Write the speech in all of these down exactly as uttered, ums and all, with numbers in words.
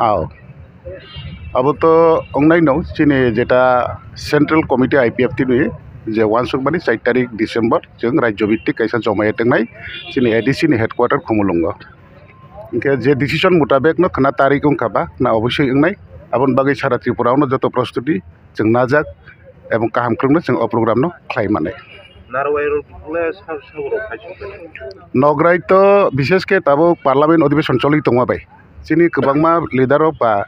Ao. Abo to wngnai no, chini jeta Central Committee I P F T ni je uansukmani char tarik December chwng rajyo bhittik kaisa jomaya tongnai chini A D C ni headquarter Khumulwngo. Hinkhe je decision mutabek no khna tarik wngkha ba, khna obosoi wngnai. Aboni bagwi sara Tripura o no joto prostuti chwng najak ebong kaham kwrwngno chwng o program no khlai mannai. Narwai rok le sab sabo rok khai sokha. Nograi to bishesh khe tabuk parliament odhibeshon choli tongma bai. Chini kwbangma leader rok ba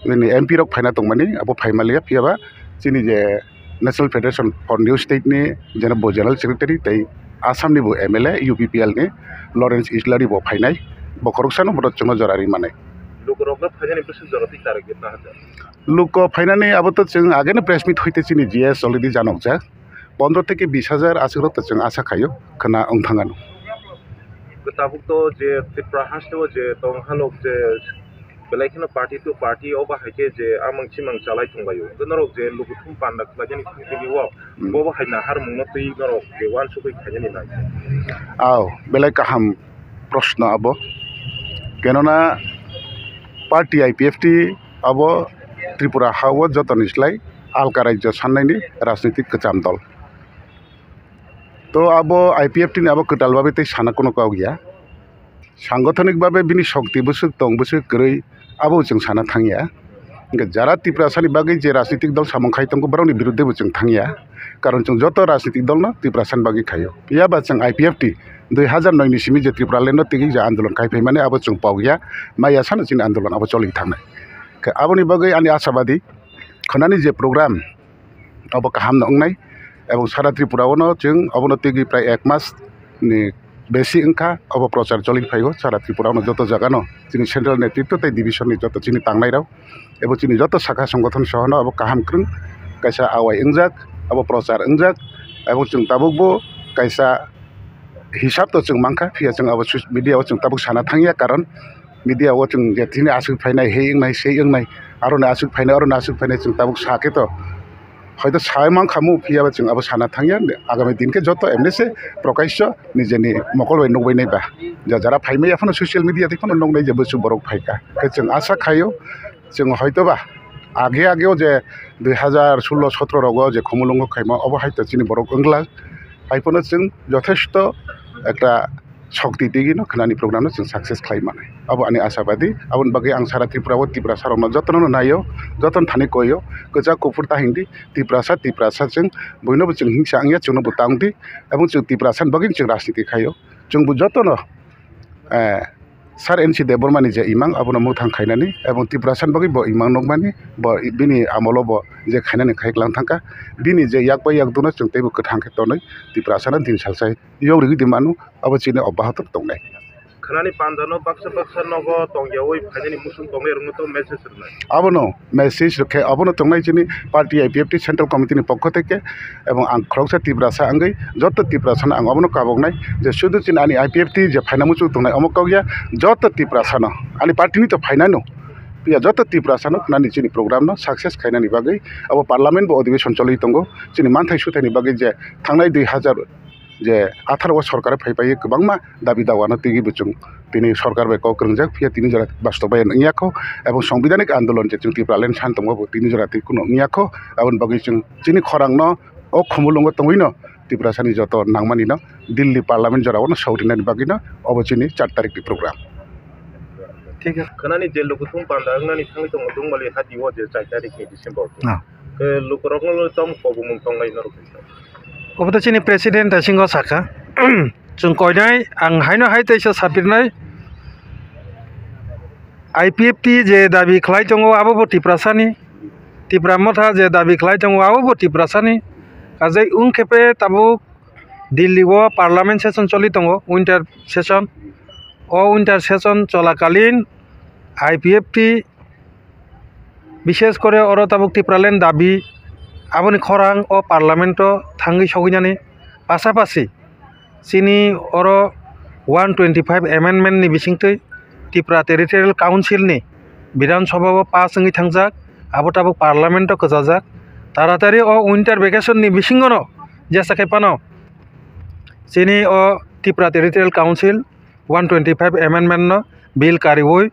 nini M P rok phaina tongmani abo phaimaliya, phiyaba chini je National Federation for New State ni jena bo General Secretary tei Assam ni bo M L A U P P L ni Lawrence Isla ni bo phainai, bo khoroksano bono chwngno jora ri manai. Lukurokno phainani bwswk jora twi tarik de ta hajar. Luko phainani abo to chwng ageno press meet hoite chini G S already janokjak. Pondro theke bis hajar aswk rok to chwng asa khaio, khna wng thang ano. Tabuk to je Tripura haste o je tong halok je belai kheno party to party o bahai khe je amang chimang chalai tonglaio. Hwnkhe norok je lukuthum panda khlaijani thangtini o, hmm, bo bahai naharmung no twi norok je uansugui khainani nai. Ao, belai kaham proshno abo. Kenona party I P F T abo Tripura ha o jotoni slai alka rajyo sannaini rajnitik kwcham dol. To abo I P F T ni abo kwtal babe tei sana kuno kok ya. Sangothonik babe bini shokti bwswk tong bwswk kwrwi abo chwng sana thangya. Hwnkhe jara Tiprasani bagwi je rajnitik dol samung khai tongo borokni biruddhe bo chwng thangya. Karon chwng joto rajnitik dol no Tiprasani bagwi khaio. Phiya ba chwng I P F T dui hazar noi ni simi je Tripura land no tigi je andolon khai phaimani abo chwng pokya. Maya sano chini andolon abo choli thangnai. Khe aboni bagwi ani ashabadi khwnani je program obo kaham no wngnai, ebong sara Tripura o no chwng obono tigi prai ek mas ni besi wngkha obo prochar choli phaio sara Tripura o no joto jaga no chini central netritwo tei division ni joto chini tangnai rok ebo chini joto sakha songothon soho no obo kaham kwrwng kaisa awai wngjak, obo prochar wngjak, ebong chwng tabuk bo kaisa hisab to chwng mankha, phiya chwng abo media o chwng tabuk sana thangya, karon media o chwng je thini aswk phainai, hei wngnai, sei wngnai, aroni aswk phainai, aroni aswk phainai, chwng tabuk sa khe to hoito sai mankha mu, phiya ba chwng abo sana thangya. Agami din khe joto emni se prokasyo nijeni mokol bai nukbai nai ba, ja jara phaimaya phano social media tei phano nuknai je bwswk borok phaikha, khe chwng asa khaio chwng hoito ba age age o je dui hazar sullo sotro rogo je Khumulwngo khaima obo hai to chini borok wngla. Hai phano chwng jothesto ekta shokti tigi no khwnani program no chwng success khlai mano. Abo ani asabadi, aboni bagwi ang sara Tripura o Tiprasa rok no jotono no naio, jotono thani koio, kwchak kuphur ta hindi, Tiprasa, Tiprasa chwng buino bo chwng hingsa wngya, chwngno bo tang di, ebong chwng Tiprasa ni bagwi chwng rajniti khaio, chwng bo jotono, eh, Sir N C Debbarma ni je imang abono mwthang khainani, ebong Tiprasa ni bagwi bo imang nukmani, bo bini amolo bo je khainani khai klang thangkha, bini je yak bai yak duno chwng teibo kwthang khe tonwi Tiprasa no din salsai. Yog rwgwi di manu, abo chini obbahoto tongnai. Khwnani pandano baksa baksa nogo tongyawi phainani musung tongnai rokno to message rwnai. Abono message rwkhe, abono tongnai chini party I P F T Central Committee ni pokho theke, ebong ang khoroksa Tiprasa wngwi joto Tiprasano ang obono kaboknai je sudu chini ani I P F T je phaina muchung tongnai omo kokya, joto Tiprasano ani party ni to phainano phiya joto Tiprasano khwnani chini program no success khainani bagwi abo parliament bo odhibeshon choli tongo, chini manthai suthaini bagwi je thangnai dui hazar je atharo o sorkar phai phai kwbangma dabi dawa no tigi bo chwng tini sorkar bai kok kwrwngjak, phiya tini jora bastobayan wngya kho, ebong songbidanik andolon je chwng Tipraland san tongma bo tini jora tei kuno wngya kho. Aboni bagwi chwng chini khorang no o Khumulwngo tongwi no Tiprasani joto nangmani no Delhi parliament jora o no sogrinani bagwi no obo chini char tarik ni program. Khwnani je lukuthum panda wngnani thangwi tongo Dungmali hati o je char tarik ni December. Ah. Khe lukurokno tamo kobomung tongnai norok. Obo to chini president Dasingo sakha. Chwng koinai, ang haino hai teisa sapirnai. I P F T je dabi khlai tongo, abo bo Tiprasani. Tipra Motha je dabi khlai tongo, abo bo Tiprasani. Kajai wng khe pe tabuk Delhi o parliament session choli tongo, winter session. O winter session cholakalin I P F T bishesh kore oro tabuk Tipraland dabi, aboni khorang o parliament o thangwi sogwinani pasapasi chini oro one twenty five amendment ni bisingtwi Tripura Territorial Council ni Bidhan Sabha o pass wngwi thangjak, abo tabuk parliament o kwchajak. Taratari o winter vacation ni bisingo no jesa khe phano chini o Tripura Territorial Council one twenty five amendment no bill kariwi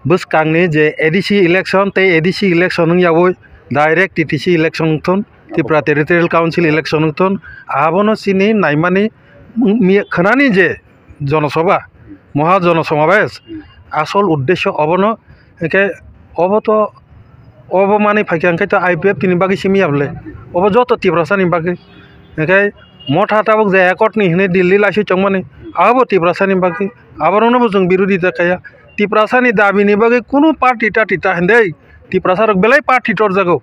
bwskangni je A D C election tei A D C election wngyawi direct T T C election wngthun, Tripura Territorial Council election wngthun, abono chini naimani mi-, khwnani je jonosabha, moha jonosamabesh, asol uddesyo obono, hwnkhe obo to, obo manwi phaikha hwnkhe to I P F T ni bagwi simi ya bwle, obo joto Tiprasani bagwi. Hwnkhe motha tabuk je accord ni hinwi Delhi laiswi chongmani, abo Tiprasani bagwi, aborokno bo chwng birodita khaiya. Tiprasani dabini bagwi kunu party ta tita hindai, Tiprasarok belai party torjago.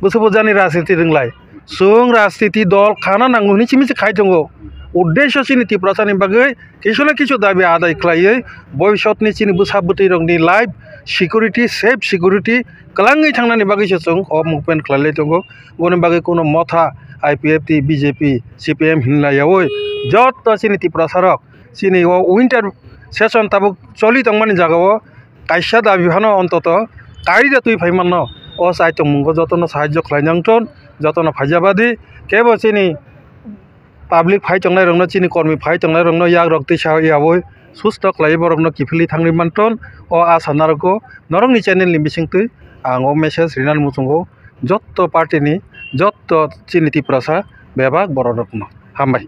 Bwswk bwjani rajniti rwnglai. Chwng rajniti dol khana nango hwnwi simi se khai tongo. Uddesyo chini Tiprasani bagwi kisu na kisu dabi adai khlaiwi, bobisotni chini bwsa bwtwirokni life security, safe security kwlangwi thangnani bagwi se chwng o movement khlailai tongo. Boni bagwi kunu motha I P F T, B J P, C P M hinlaiyawi jotto chini Tiprasarok chini o winter session tabuk choli tongmani jagao kaisa dabi phano ontoto kaida twi phai manno. O chai tongmungo jotono sahajyo khlai nang thun, jotono phaijabadi kebo chini public phai tongnairokno, chini kormi phai tongnairokno yagrok tisa yawi susto khlaiwi borokno kiphilwi thangwi manthun. O asa narwkgo norokni channel ni bisingtwi ang o message rinani muchungo jotto party ni, jotto chini Tiprasa bebak bororokno. Hambai.